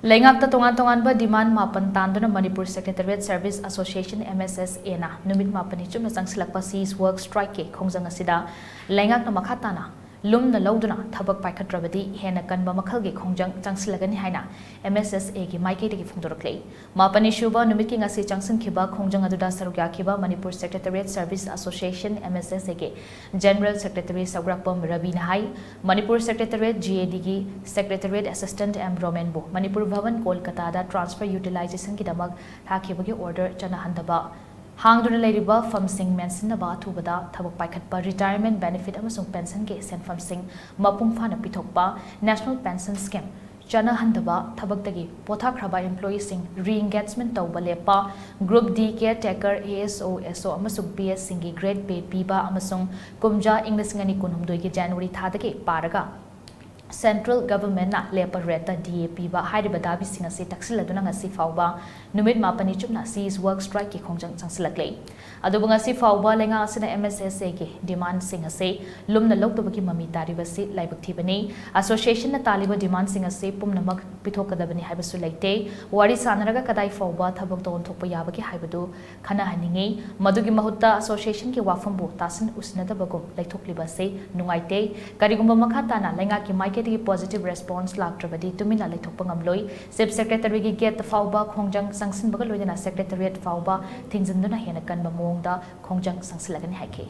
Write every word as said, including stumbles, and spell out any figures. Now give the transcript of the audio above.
ꯂꯩꯉꯥꯛꯇ ꯇꯣꯉꯥꯟ ꯇꯣꯉꯥꯟꯕ demand ꯃꯥꯄꯟ ꯇꯥꯟꯗꯨꯅ Manipur Secretariat Service Association, M S S A ꯅ ꯅꯨꯃꯤꯠ ꯃꯥꯄꯟꯅꯤ ꯆꯨꯞꯅ ꯆꯪꯁꯤꯜꯂꯛꯄ cease work strike ꯀꯤ ꯈꯣꯡꯖꯪ ꯑꯁꯤꯗ ꯂꯩꯉꯥꯛꯅ ꯃꯈꯥ ꯇꯥꯅ ꯂꯨꯝꯅ ꯂꯧꯗꯨꯅ ꯊꯕꯛ ꯄꯥꯏꯈꯠꯇ꯭ꯔꯕꯗꯤ ꯍꯦꯟꯅ ꯀꯟꯕ ꯃꯈꯜꯒꯤ ꯈꯣꯡꯖꯪ ꯆꯪꯁꯤꯜꯂꯒꯅꯤ ꯍꯥꯏꯅ M S S A ꯒꯤ ꯃꯥꯏꯀꯩꯗꯒꯤ ꯐꯣꯡꯗꯣꯔꯛꯂꯤ꯫ ꯃꯥꯄꯟꯅꯤ ꯁꯨꯕ ꯅꯨꯃꯤꯠꯀꯤ ꯉꯁꯤ ꯆꯪꯁꯤꯟꯈꯤꯕ ꯈꯣꯡꯖꯪ ꯑꯗꯨꯗ ꯁꯔꯨꯛ ꯌꯥꯈꯤꯕ Manipur Secretariat Service Association, M S S A ꯒꯤ General Secretary ꯁꯧꯒ꯭ꯔꯥꯛꯄꯝ ꯔꯕꯤꯅ high, Manipur Secretariat, G A D ꯒꯤ Secretariat Assistant M ꯔꯣꯃꯦꯟꯕꯨ Manipur ꯚꯕꯟ ꯀꯣꯜꯀꯇꯥꯗ transfer utilization ꯒꯤꯗꯃꯛ ꯊꯥꯈꯤꯕꯒꯤ order ꯆꯠꯅꯍꯟꯗꯕ, ꯍꯥꯡꯗꯨꯅ ꯂꯩꯔꯤꯕ ꯐꯝꯁꯤꯡ ꯃꯦꯟꯁꯤꯟꯅꯕ, ꯑꯊꯨꯕꯗ ꯊꯕꯛ ꯄꯥꯏꯈꯠꯄ, retirement benefit ꯑꯃꯁꯨꯡ pension ꯒꯤ ꯁꯦꯟꯐꯝꯁꯤꯡ ꯃꯄꯨꯡ ꯐꯥꯅ ꯄꯤꯊꯣꯛꯄ, National Pension Scheme ꯆꯠꯅꯍꯟꯗꯕ, ꯊꯕꯛꯇꯒꯤ ꯄꯣꯊꯥꯈ꯭ꯔꯕ employee ꯁꯤꯡ re-engagement ꯇꯧꯕ ꯂꯦꯞꯄ, Group D caretaker, A S O, S O ꯑꯃꯁꯨꯡ P S ꯁꯤꯡꯒꯤ grade pay ꯄꯤꯕ ꯑꯃꯁꯨꯡ ꯀꯨꯝꯖꯥ ꯏꯪ ꯂꯤꯁꯤꯡ ꯑꯅꯤ ꯀꯨꯟꯍꯨꯝꯗꯣꯏꯒꯤ January ꯊꯥꯗꯒꯤ ꯄꯥꯔꯒ Central Government ꯅ ꯂꯦꯞꯄ rate ꯇ D A ꯄꯤꯕ ꯍꯥꯏꯔꯤꯕ ꯗꯥꯕꯤꯁꯤꯡ ꯑꯁꯤ ꯇꯛꯁꯤꯜꯂꯗꯨꯅ ꯉꯁꯤ ꯐꯥꯎꯕ ꯅꯨꯃꯤꯠ ꯃꯥꯄꯟꯅꯤ ꯆꯨꯞꯅ cease work strike ꯀꯤ ꯈꯣꯡꯖꯪ ꯆꯪꯁꯤꯜꯂꯛꯂꯤ꯫ ꯑꯗꯨꯕꯨ ꯉꯁꯤ ꯐꯥꯎꯕ ꯂꯩꯉꯥꯛ ꯑꯁꯤꯅ M S S A ꯒꯤ demand ꯁꯤꯡ ꯑꯁꯤ ꯂꯨꯝꯅ ꯂꯧꯗꯕꯒꯤ ꯃꯃꯤ ꯇꯥꯔꯤꯕꯁꯤ ꯂꯥꯏꯕꯛ ꯊꯤꯕꯅꯤ꯫ Association ꯅ ꯇꯥꯜꯂꯤꯕ demand ꯁꯤꯡ ꯑꯁꯤ ꯄꯨꯝꯅꯃꯛ ꯄꯤꯊꯣꯛꯀꯗꯕꯅꯤ ꯍꯥꯏꯕꯁꯨ ꯂꯩꯇꯦ꯫ ꯋꯥꯔꯤ ꯁꯥꯅꯔꯒ ꯀꯗꯥꯏ ꯐꯥꯎꯕ ꯊꯕꯛꯇ ꯑꯣꯟꯊꯣꯛꯄ ꯌꯥꯕꯒꯦ ꯍꯥꯏꯕꯗꯨ ꯈꯟꯅꯍꯟꯅꯤꯡꯏ꯫ ꯃꯗꯨꯒꯤ ꯃꯍꯨꯠꯇ association ꯒꯤ ꯋꯥꯐꯝꯕꯨ ꯇꯥꯁꯤꯟ ꯎꯁꯤꯟꯅꯗꯕꯒꯨꯝ ꯂꯩꯊꯣꯛꯂꯤꯕ ꯑꯁꯤ ꯅꯨꯡꯉꯥꯏꯇꯦ꯫ ꯀꯔꯤꯒꯨꯝꯕ ꯃꯈꯥ ꯇꯥꯅ ꯂꯩꯉꯥꯛꯀꯤ ꯃꯥꯏꯀꯩꯗꯒꯤ positive response ꯂꯥꯛꯇ꯭ꯔꯕꯗꯤ ꯇꯨꯃꯤꯟꯅ ꯂꯩꯊꯣꯛꯄ ꯉꯝꯂꯣꯏ꯫ Chief Secretary ꯒꯤ gate ꯐꯥꯎꯕ ꯈꯣꯡꯖꯪ ꯆꯪꯁꯤꯟꯕꯒ ꯂꯣꯏꯅꯅ Secretariat ꯐꯥꯎꯕ ꯊꯤꯡꯖꯤꯟꯗꯨꯅ ꯍꯦꯟꯅ ꯀꯟꯕ ꯃꯑꯣꯡꯗ ꯈꯣꯡꯖꯪ ꯆꯪꯁꯤꯜꯂꯒꯅꯤ ꯍꯥꯏꯈꯤ꯫